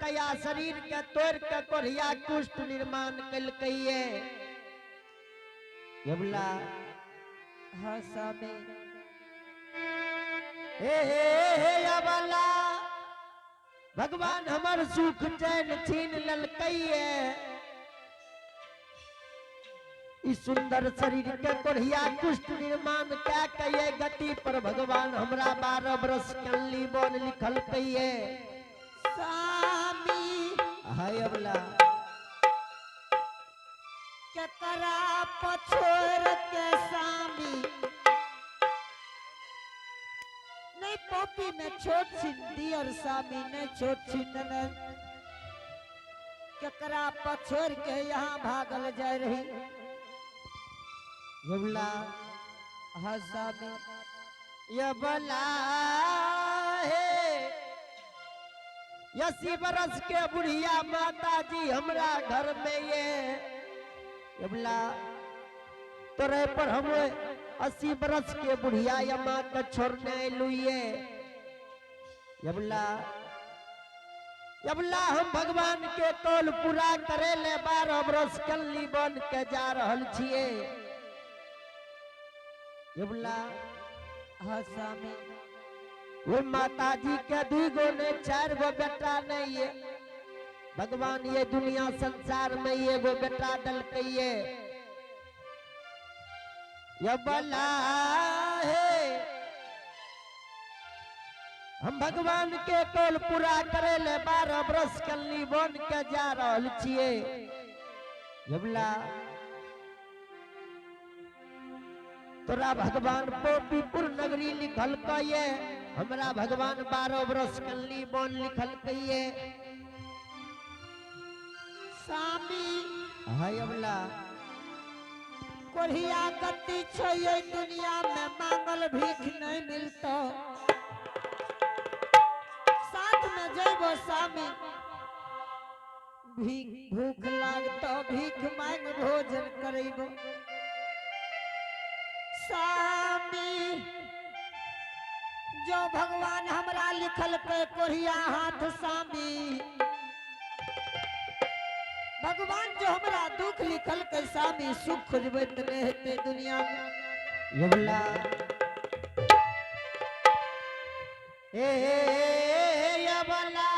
आ शरीर के तोड़ के कोढ़िया कुष्ठ निर्माण कलकैये। यबला हाँ स्वामी। हे हे हे यबला भगवान हमर सुख चैन छीन ललकैये। ई सुंदर शरीर के कोढ़िया कुष्ठ निर्माण कै के ये गति पर भगवान हमरा 12 बरस कल्ली बोन लिखल कहिए। स्वामी हाय अबला केकरा पछोर के स्वामी नहीं पॉपी में छोट छिन दियर स्वामी नहीं छोट छिन ननद केकरा पछोर के यहाँ भागल जाय रही। यबला हाँ स्वामी। यबला हे 80 बरस के बुढ़िया माता जी हमरा घर में ये यबला तोरे पर हम 80 बरस के बुढ़िया यमा के छोड़ने अयलू ये। यबला यबला हम भगवान के कौल पूरा करे ले 12 बरस कल्ली बन के जा रहल छिए। यबला हाँ स्वामी। वो माता जी के 2 गो ने 4 गो बेटा नहीं है। भगवान ये दुनिया संसार में ये गो बेटा दलकैये। यबला हे हम भगवान के कौल पूरा करे ले 12 बरस कल्ली बन के जा रहल छिए। यबला तोरा भगवान पोपीपुर नगरी लिखल कहिए, हमरा भगवान 12 बरस कल्ली बन लिखल कहिए। स्वामी हाय अबला कोढ़िया गति छै ये दुनिया में मांगल भीख नहीं मिलतो। साथ में जइबो स्वामी भीख भूख लागतो भीख मांग भोजन करैबो। स्वामी जो भगवान हमरा लिखल के कोढ़िया हाथ स्वामी भगवान जो हमरा दुख लिखल के स्वामी सुख खोजबै त नहीं हेतै दुनिया में। यबला हे यबला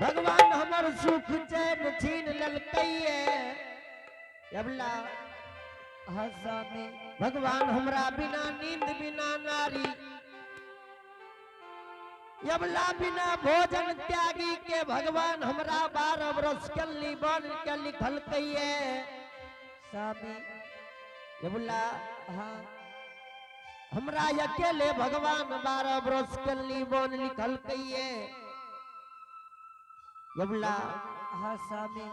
भगवान हमर सुख चैन छीन ललकैये। यबला हाँ स्वामी। भगवान हमरा बिना नींद बिना नारी यबला बिना भोजन त्यागी के भगवान हमरा 12 बरस कल्ली बन के लिखल कहिए। स्वामी यबला हाँ हमरा अकेले भगवान 12 बरस कल्ली बन लिखल कहिए। यबला हाँ स्वामी।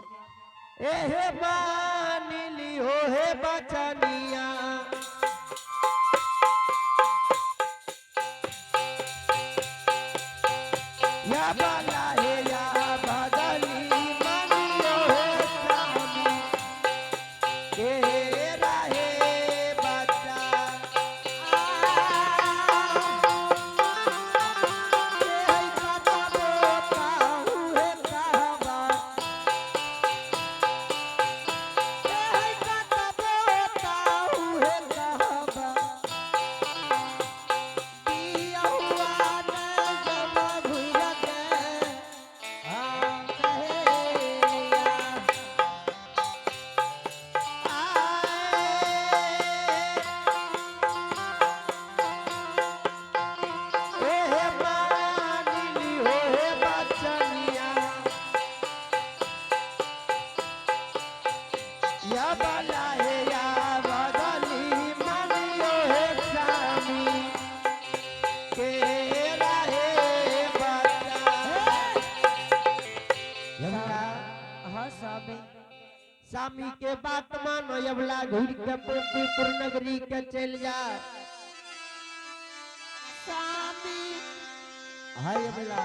ए हे मानिली हो हे बचनिया या बाला हे या बदली मानियो हे स्वामी के राहे बचा। स्वामी के बात मानो यबला घूर के पोपीपुर नगरी के चल जा। स्वामी हाय यबला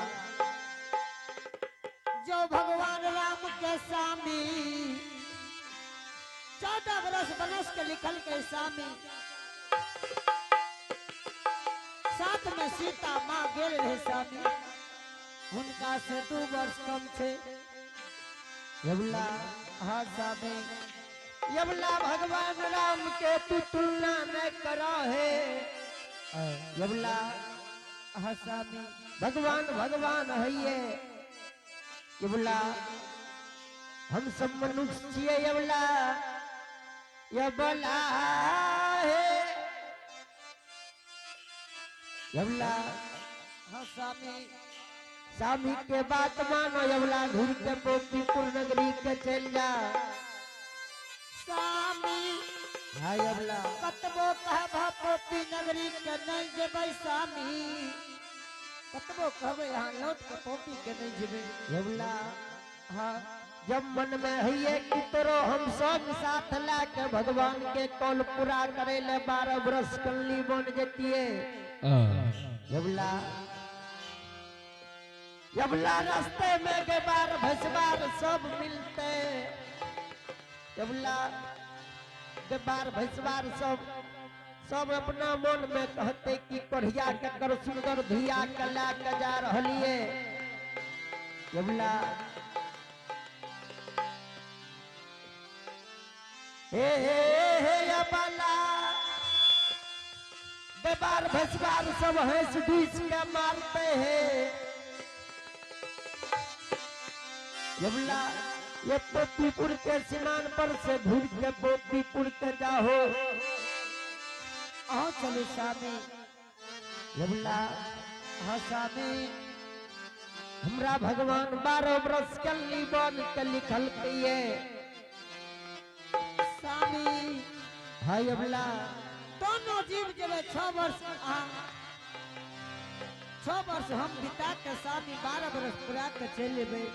जो भगवान राम के स्वामी 14 बरस बनस के लिखल के स्वामी साथ में सीता माँ गेल रहे स्वामी। हमरा से 2 वर्ष कम छे। यबला हाँ स्वामी। यबला भगवान राम के तू तुलना न करा है। यबला हाँ स्वामी। भगवान भगवान है ये। यबला हम सब मनुष्य छियै। यबला यबला है यबला। हाँ स्वामी। स्वामी के बात मानो यबला, घूर के पोपीपुर नगरी के चल जा। स्वामी हाँ यबला। कतबो कहबा पोपी नगरी के नहीं जेबै स्वामी, कतबो कहबै यहाँ लौट के पोपी के नहीं जेबै। यबला हाँ जब मन में है कि तोरो हम सब साथ ला के भगवान के कौल पूरा करे ले 12 बरस कल्ली बन जतिये। यबला यबला रास्ते में के बार भसबार सब मिलते। यबला के बार भसबार सब सब अपना मन में कहते कि कोढ़िया के कर सुंदर धिया के ला के जा रहलिए। यबला हे हे हे यबला बेबार भसबार सब हंस घुस के मारते हैं। यबला ये पोपीपुर के सीमान पर से घूर के पोपीपुर के जाहो। आओ चलो स्वामी। यबला हाँ स्वामी। हमरा भगवान 12 बरस कल्ली बन के लिखल के स्वामी। हाँ यबला दोनों जीव जब 6 वर्ष 6 वर्ष हम बिता के स्वामी 12 बरस पूरा के चल लेबै।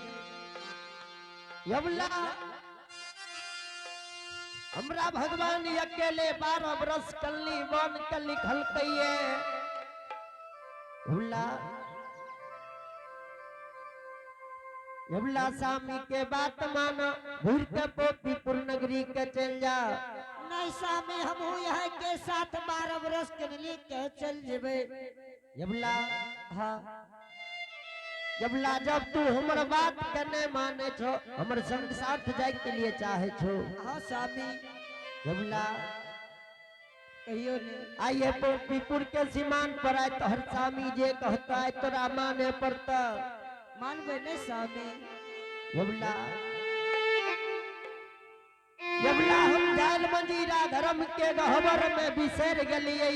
यबला हमरा भगवान अकेले 12 बरस कल्ली बन के लिखल के यबला यबला स्वामी के बात मानो घूर के पोपीपुर नगरी के चल जा। नहीं स्वामी हम यहाँ के साथ 12 बरस के लिए के चल जेबै। यबला हाँ यबला जब तू हमर बात के नहीं माने छो, हमर संग साथ जाए के लिए चाहे छो। हाँ स्वामी। यबला कहियो नहीं। आइए पोपीपुर के सीमान पर आए तो हर स्वामी जे कहता है तोरा माने पड़ता। मानबे नहीं स्वामी। यबला यबला हम जाल मंजीरा धर्म के गहबर में बिसर गलिए।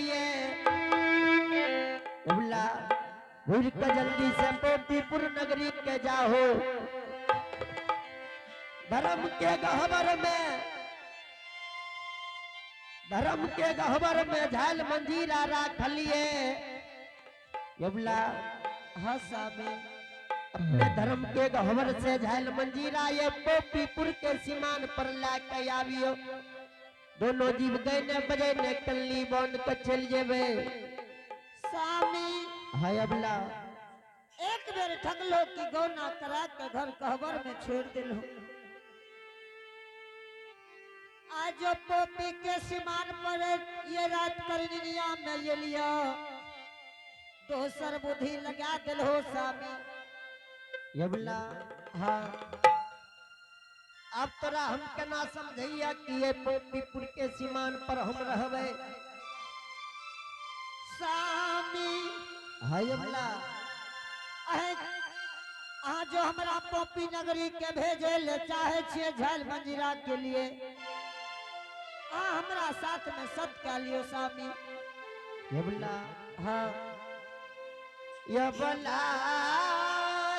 यबला घूर के जल्दी से पोपीपुर नगरी के जाहो। धर्म के गहबर में धर्म के गहबर में झाल मंजीरा राखलिए। यबला हाँ स्वामी। अपने धर्म के गहबर से झाल मंजीरा ये पोपीपुर के सीमान पर ला के आवियो। दोनों जीव गए ने बजे ने कल्ली बन के चल जेबे। स्वामी हाँ यबला एक बेर ठगलो की गौना करा के घर कहबर में छोड़ दिलो। आज पोपी के सीमान पर ये रात करनिया में ये लिया दोसर बुद्धि लगा दिलो स्वामी। यबला हाँ अब तोरा हम केना समझैया कि ये पोपीपुर के सीमान पर हम रहबे। स्वामी हाँ यबला अहाँ जो हमरा पोपी नगरी के भेजे ले चाहे छियै झाल मंजीरा के लिए, आ हमरा साथ में सत कह लियो स्वामी। यबला हाँ यबला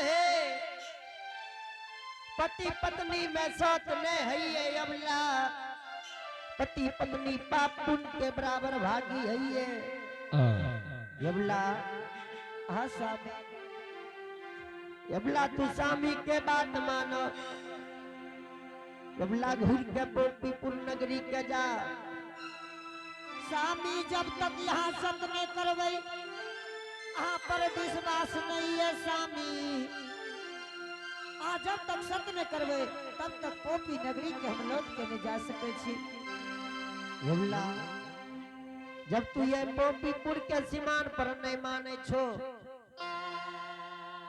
हे पति पत्नी में सत ने है ये। यबला पति पत्नी पाप पुण्य के बराबर भागी है ये। यबला हाँ स्वामी। यबला तू स्वामी के बात मानो। यबला घूर के पोपीपुर नगरी के जा। स्वामी जब तक यहाँ सत नहीं करबै अहाँ पर विश्वास नहीं है स्वामी। आ जब तक सत नहीं करबै तब तक पोपी नगरी के हम लौट के नहीं जा सकै छी। यबला जब तू ये पोपीपुर के सीमान पर नहीं माने छो,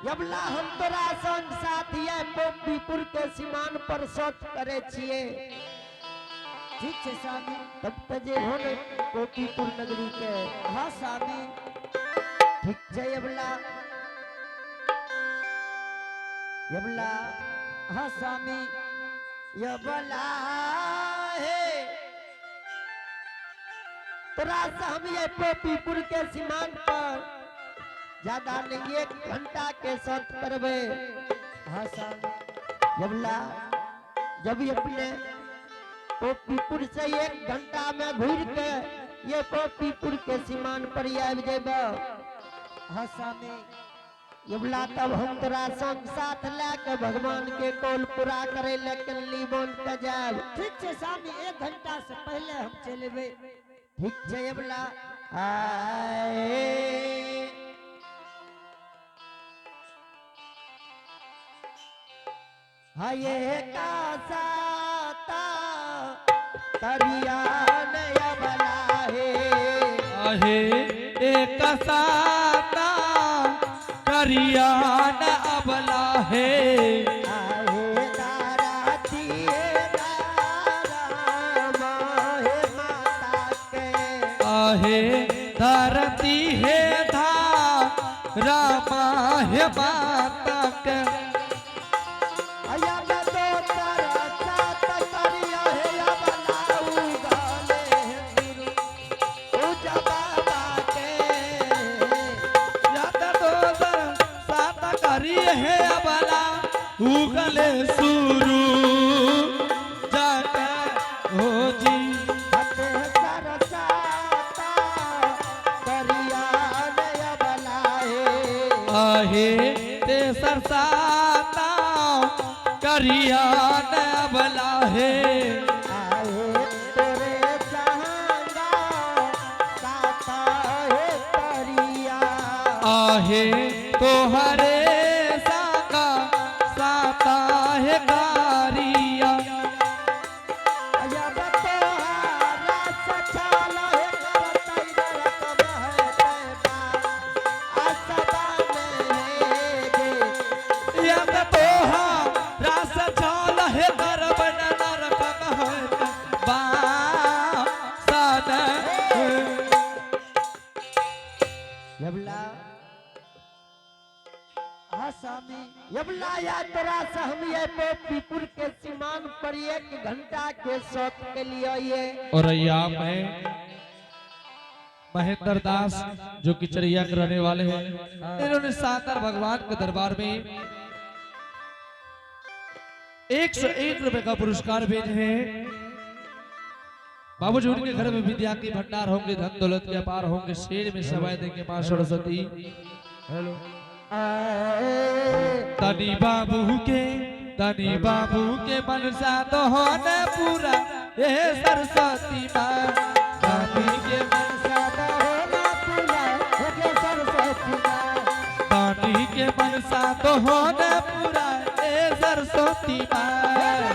यबला हम तोरा संग साथ ये पोपीपुर के सीमान पर शौच करे छिए। ठीक छै स्वामी। तब त जे हो ने गोपीपुर नगरी के। हाँ स्वामी। ठीक छै यबला। यबला। हाँ स्वामी। यबला हे तोरा से हम ये पोपीपुर के सीमान पर ज्यादा नहीं 1 घंटा के शर्त करबे। हाँ स्वामी। यबला जब ये अपने पोपीपुर से 1 घंटा में घूर के ये पोपीपुर के सीमान पर आबि जेब। हाँ स्वामी। यबला तब हम तोरा संग साथ लए के भगवान के कौल पूरा करे ले कल्ली बोल के जाब। ठीक छै स्वामी, 1 घंटा से पहले हम चलि एबै। ठीक छै यबला। आए हाये का साता तरिया नया बला हे। आहे एक साता करिया न अबला हे। आहे दाराती दारा माहे माता के। आहे धरती हे धा रामा हे माता के। अया दो तारा सात करिया हे अबला उगाले गुरु पूजा बाबा के। याद दोसर सात करी हे अबला उगले सुरु जाके हो जी। हते सरसाता करिया नया बला हे। आहे ते सरसाता करिया न अबला हे। आहे तेरे चाहंगा साता हे करिया। आहे तोहरे साका साता है कारिया। अया बतोहारा सचाल हे करतई रकम है तैबा असबा में हे जे। यद तोहा रास चाल हे करबन नरकम है बा सन। यबला। हाँ स्वामी। यबला यात्रा से हम ये पोपीपुर के सीमान पर 1 घंटा के शौक के लिए ये। और मैं महेंद्र दास जो कि चरिया के रहने वाले हैं, इन्होंने शानदार भगवान के दरबार में 101 रुपए का पुरस्कार भेजे हैं। बाबूजी उनके घर में विद्या के भंडार होंगे, धन दौलत के अपार होंगे, शेर में सवाई देंगे माँ सरस्वती। तनी बाबू के, तनी बाबू के मनसा तो होने पूरा ए सरस्वती माँ। तनी के मनसा तो होना पूरा ए सरस्वती माँ। तनी के मनसा तो होने पूरा ए सरस्वती माँ।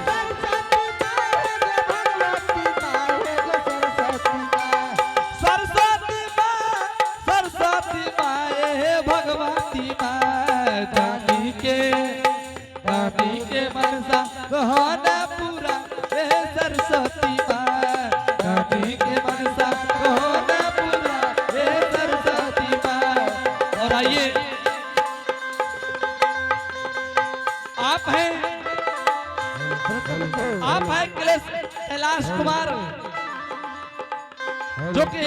सरस्वती माँ हे भगवती माँ हे सरस्वती माँ। सरस्वती माँ, सरस्वती माँ हे भगवती माँ। दानी के मनसा होना पूरा ए सरस्वती माँ। दानी के मनसा होना पूरा ए सरस्वती माँ। और आइए आप हैं कैलाश कुमार जो कि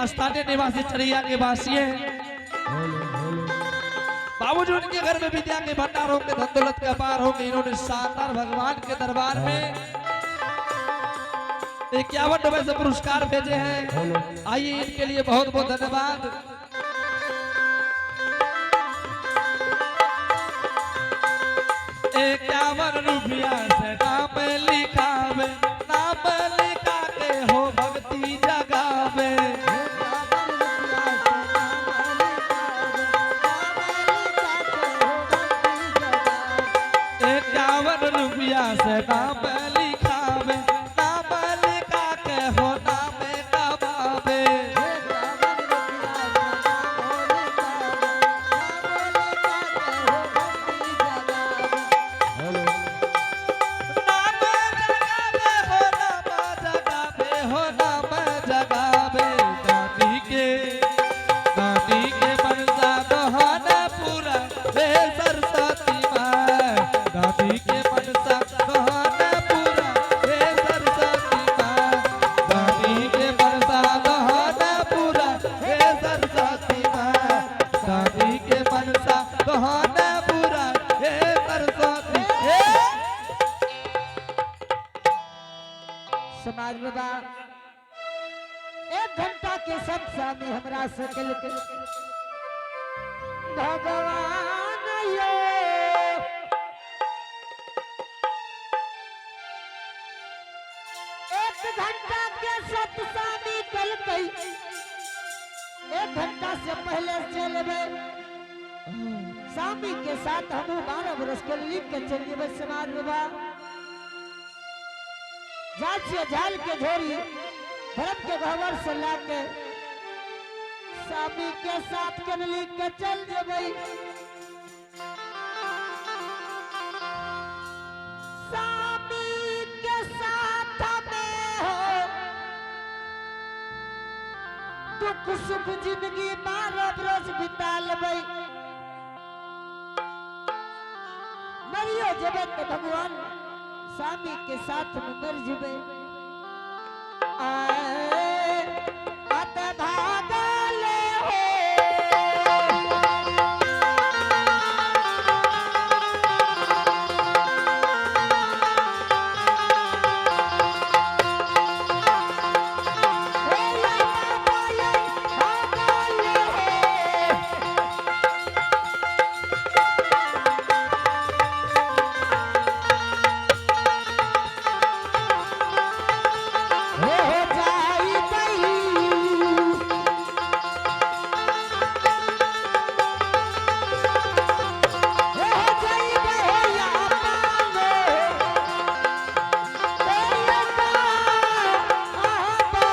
स्थानीय निवासी चरिया के वासी हैं। बाबूजी उनके घर में विद्या के भंडार होंगे, धन दौलत के अपार होंगे। इन्होंने शानदार भगवान के दरबार में 51 रुपए से पुरस्कार भेजे हैं। आइए इनके लिए बहुत बहुत धन्यवाद। 51 रुपया से नाम लिखावे, नाम लिखा के हो भक्ति जगावे। 51 रुपया से नाम लिखावे, नाम लिखा के हो नाम कमावे। समाज बाबा, एक घंटा के सब स्वामी हमरा से के भगवान यो, एक घंटा के सत्सामी कल कई, एक घंटा से पहले चलबे स्वामी के साथ हम 12 बरस के लिख के चल जेबै समाज बाबा। जा छियै झाल के झोरी धर्म के गहवर से ला के स्वामी के साथ के लिख के चल जेबै। स्वामी के साथ में हो दुख सुख जिंदगी 12 बरस बिता लेबै। मरियो जेबै तो भगवान स्वामी के साथ में मर जेबै। आए अत भागल हो, हे या बाबा ये भागल हो। हो जाई गई हो जाई गई या पानो तेरे का आबा।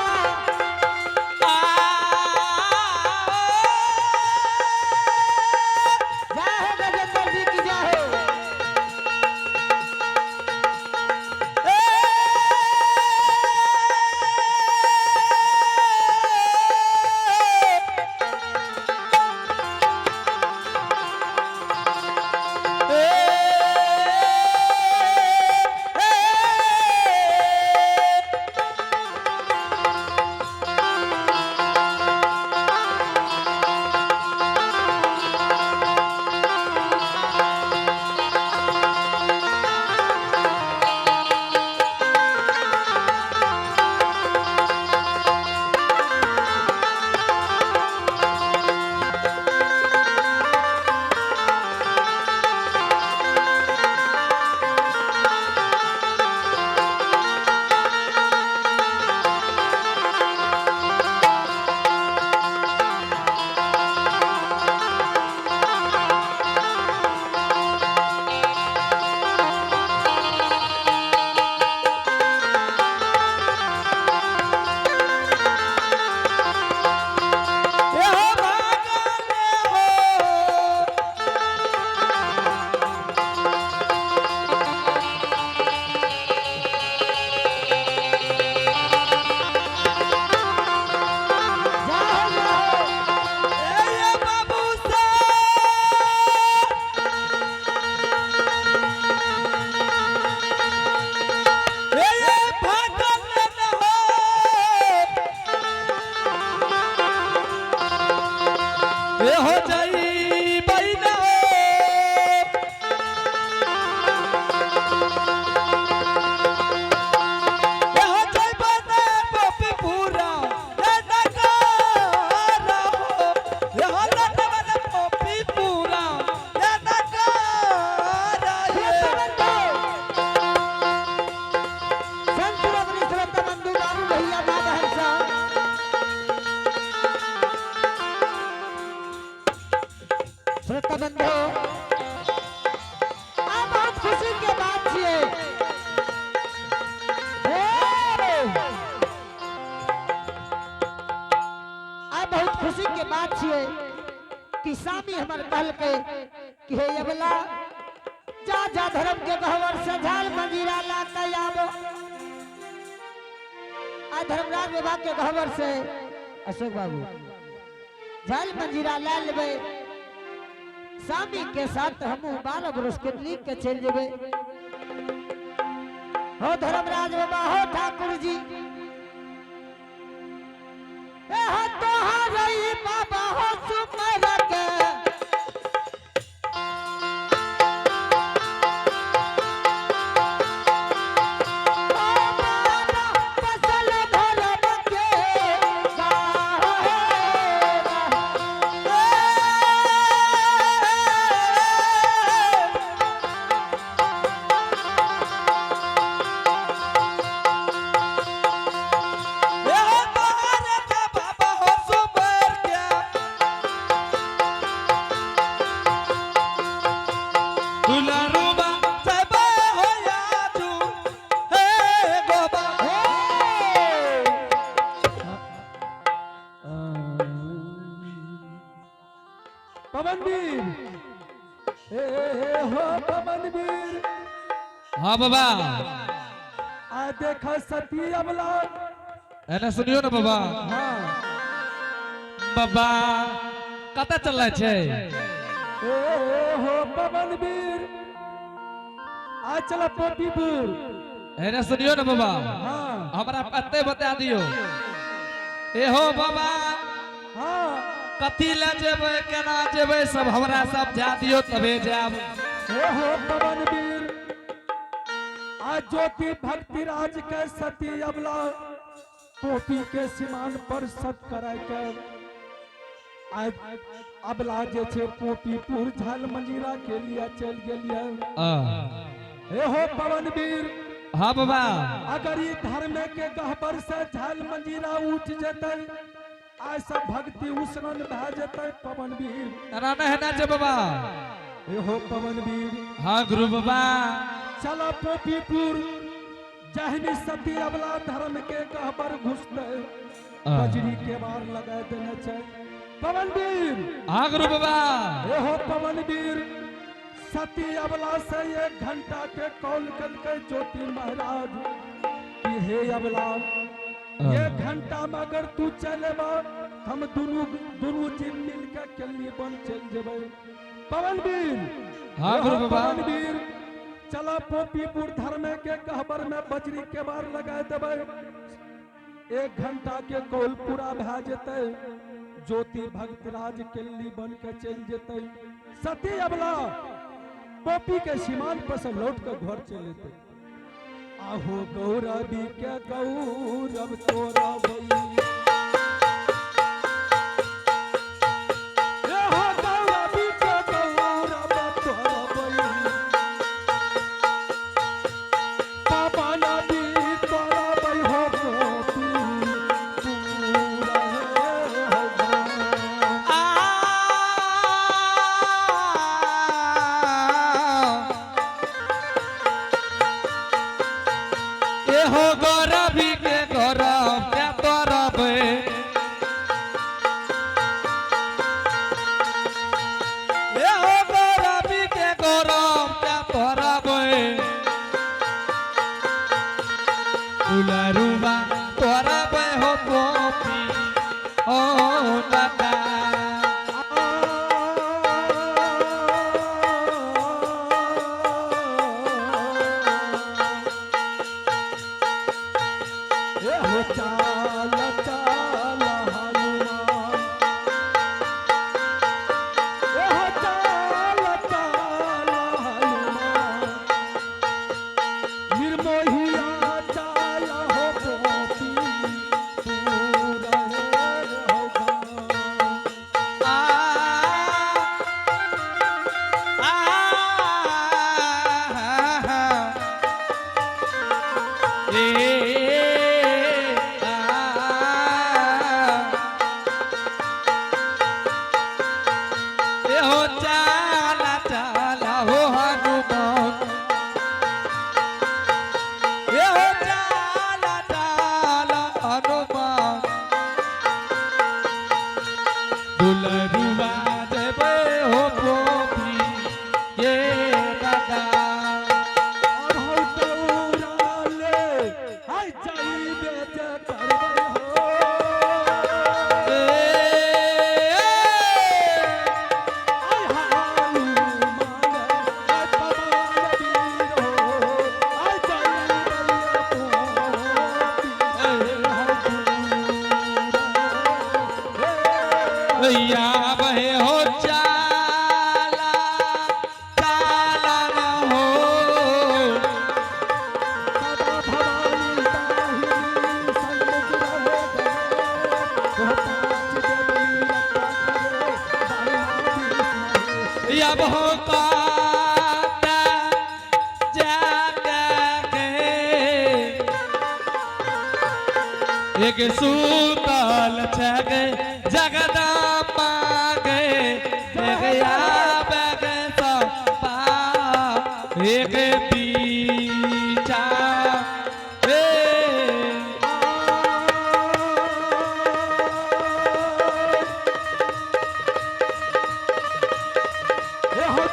जय हो गजेंद्र जी की जय हो। जय हो जय हो। हो जाई बैना हो जाई बना पपी पूरा ना करा हो ये हो ना बना पपी पूरा ना करा ये। संत रमणी श्रोता बंधु बाबू भैया माँ बहन साहब, श्रोता बंधु आ बहुत खुशी के बात छिए। आ बहुत खुशी के बात छिए कि स्वामी हमर कहलकै कि हे अबला जा जा धर्म के गहवर से झाल मंजीरा ला के आबो। आ धर्मराज बाबा के गहवर से अशोक बाबू झाल मंजीरा ला लेबै, स्वामी के साथ हम 12 बरस के लिख के चल जेबै। हो धर्मराज बाबा, हो ठाकुर जी, ए हो तोहार बाबा हो सुमर के। ओ बाबा बस ए हो पवन वीर। हाँ बाबा। आ देखा सती अबला। एने सुनियो ना बाबा। हाँ। बाबा, कतऽ चलनाइ छै? ए हो पवन वीर, आ चला पोपीपुर। एने सुनियो ना बाबा। हाँ। हमरा पते बता दियो। ए हो बाबा। हाँ। कथी ले जेबै, केना जेबै, सब हमरा समझा दियो तबे जायब। ए हो पवन वीर, आज ज्योति भक्ति राज के सती अबला पोपी के सीमान पर सत कराय के आज अबला जे छे पोपीपुर झाल मंजीरा के लिए चल गेलिए। ए हो पवन वीर। हाँ बाबा। अगर ई धर्म के गहबर से झाल मंजीरा उठ जेतै, आज सब भक्ति उसरन भए जेतै पवन वीर। एना नहि हेना छै बाबा। ए हो पवन वीर। हाँ गुरु बाबा। चला पोपीपुर, जहनी सती अबला धर्म के गहबर घुसते बजरी के बार लगा देने छै पवन वीर। हाँ गुरु बाबा। ए हो पवन वीर, सती अबला से 1 घंटा के कॉल करके ज्योति महाराज कि हे अबला, 1 घंटा में अगर तू चलेबा, हम दोनों दोनों जीव मिल के केली बन चल जेबै पवन वीर। हाँ ए गुरु हो बाबा। पवन वीर, चला पोपीपुर धर्म के कहबर में बजरी के बार लगा देबै, 1 घंटा के कॉल पूरा भए जेतै, ज्योति भक्तराज केली बन के चल जेतै, सती अबला पोपी के सीमान पर से लौट के घर चल जेतै। आहो गौरवी के गौरव तोरा बई, एहो गौरवी के गौरव तोरा बई, पवन वीर तोरा बई हो पोपी पूरा हो गा। एहो गौरवी के गौरव के तोरबे, एहो गौरवी के गौरव के तोरबे, दुलारुआ तोरबे हो पोपी ओ दादा। ए हो चाल चाल हनुमान, ए हो चाल चाल हनुमान, निर्मोहिया चाल हो पोपी पूरा हो गा। आ आ ए आ ए हो चाला चाला हो हनुमान, ए हो चाला चाला हनुमान, दुलरुआ देवे हो पोपी ये दादा। अब हौ दौड़ाले, हाय जाइबे जे करबै हो। ए आय हनुमान, आय पवन वीर हो, आय जाइबे पोपी, ए हौ दूरा, ए। या बहे हो चाला चाला न हो। सदा भवानी दाहिनी सन्मुख रहे गए, वो पाँच देवी रक्षा करे, ब्रह्मा विष्णु। या बहो काता जाता के एक सूतल छगे जगदम्बा गे, एक आबे सपा एक पीछा ए। ए हो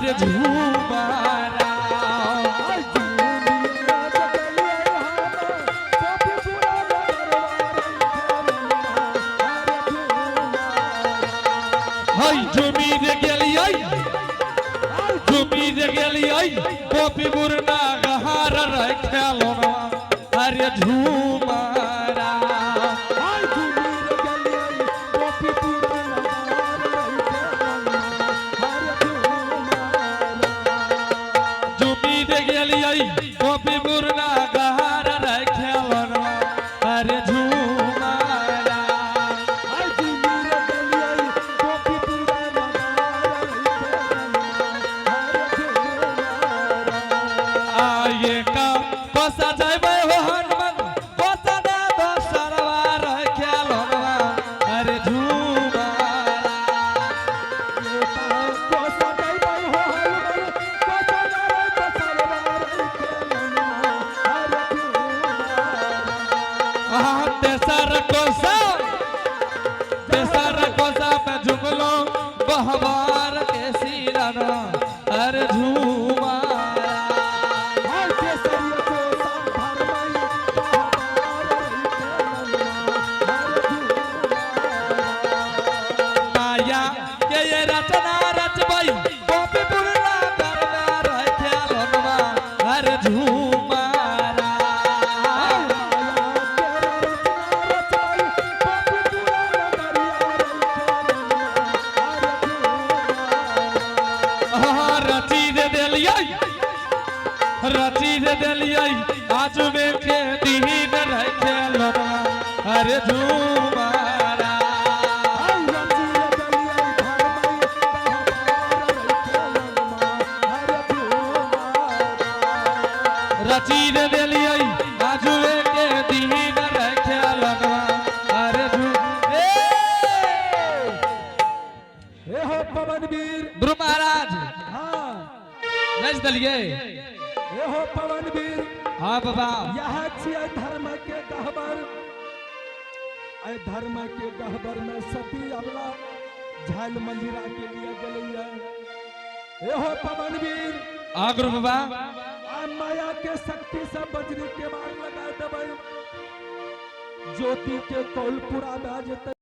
अरे झूमारा। हई झूमी रे गेलियै, झूमी रे गेलियै गोपीपुर नागहार रे खेलनवा अरे झूमारा। झूमी रे गेलियै गोपीपुर नागहार रे खेलनवा अरे झूमारा। आये का कोसा जाइबै हो हनुमान कोसा दे दोसरवा रे खेलनवा अरे झूमारा। आहा, तेसर कोसा, तेसर कोसा में झुमलो बहवार के सिरना अरे झूमारा। माया के ये रचना रचबई गोपीपुर नगर में रह खेलनवा अरे झूमारा। आहा, रची रे देलियै, रची रे देलियै आजुबे के दीन रह खेलनवा अरे झूमारा। रची रे देलियै आजुबे के दीन रह खेलनवा अरे झू ए हे हो पवन वीर। गुरु महाराज। हाँ। रच दलियै। हे हो पवन वीर। हाँ बाबा। यह छियै धर्म के गहबर। एहि धर्म के गहबर में सती अबला झाल मंजीरा के लिए गेलैया। हे हो पवन वीर। हाँ गुरु बाबा। आ माया के शक्ति से बजरी के मार लगा देबै, ज्योति के कौल पूरा भए जेतै।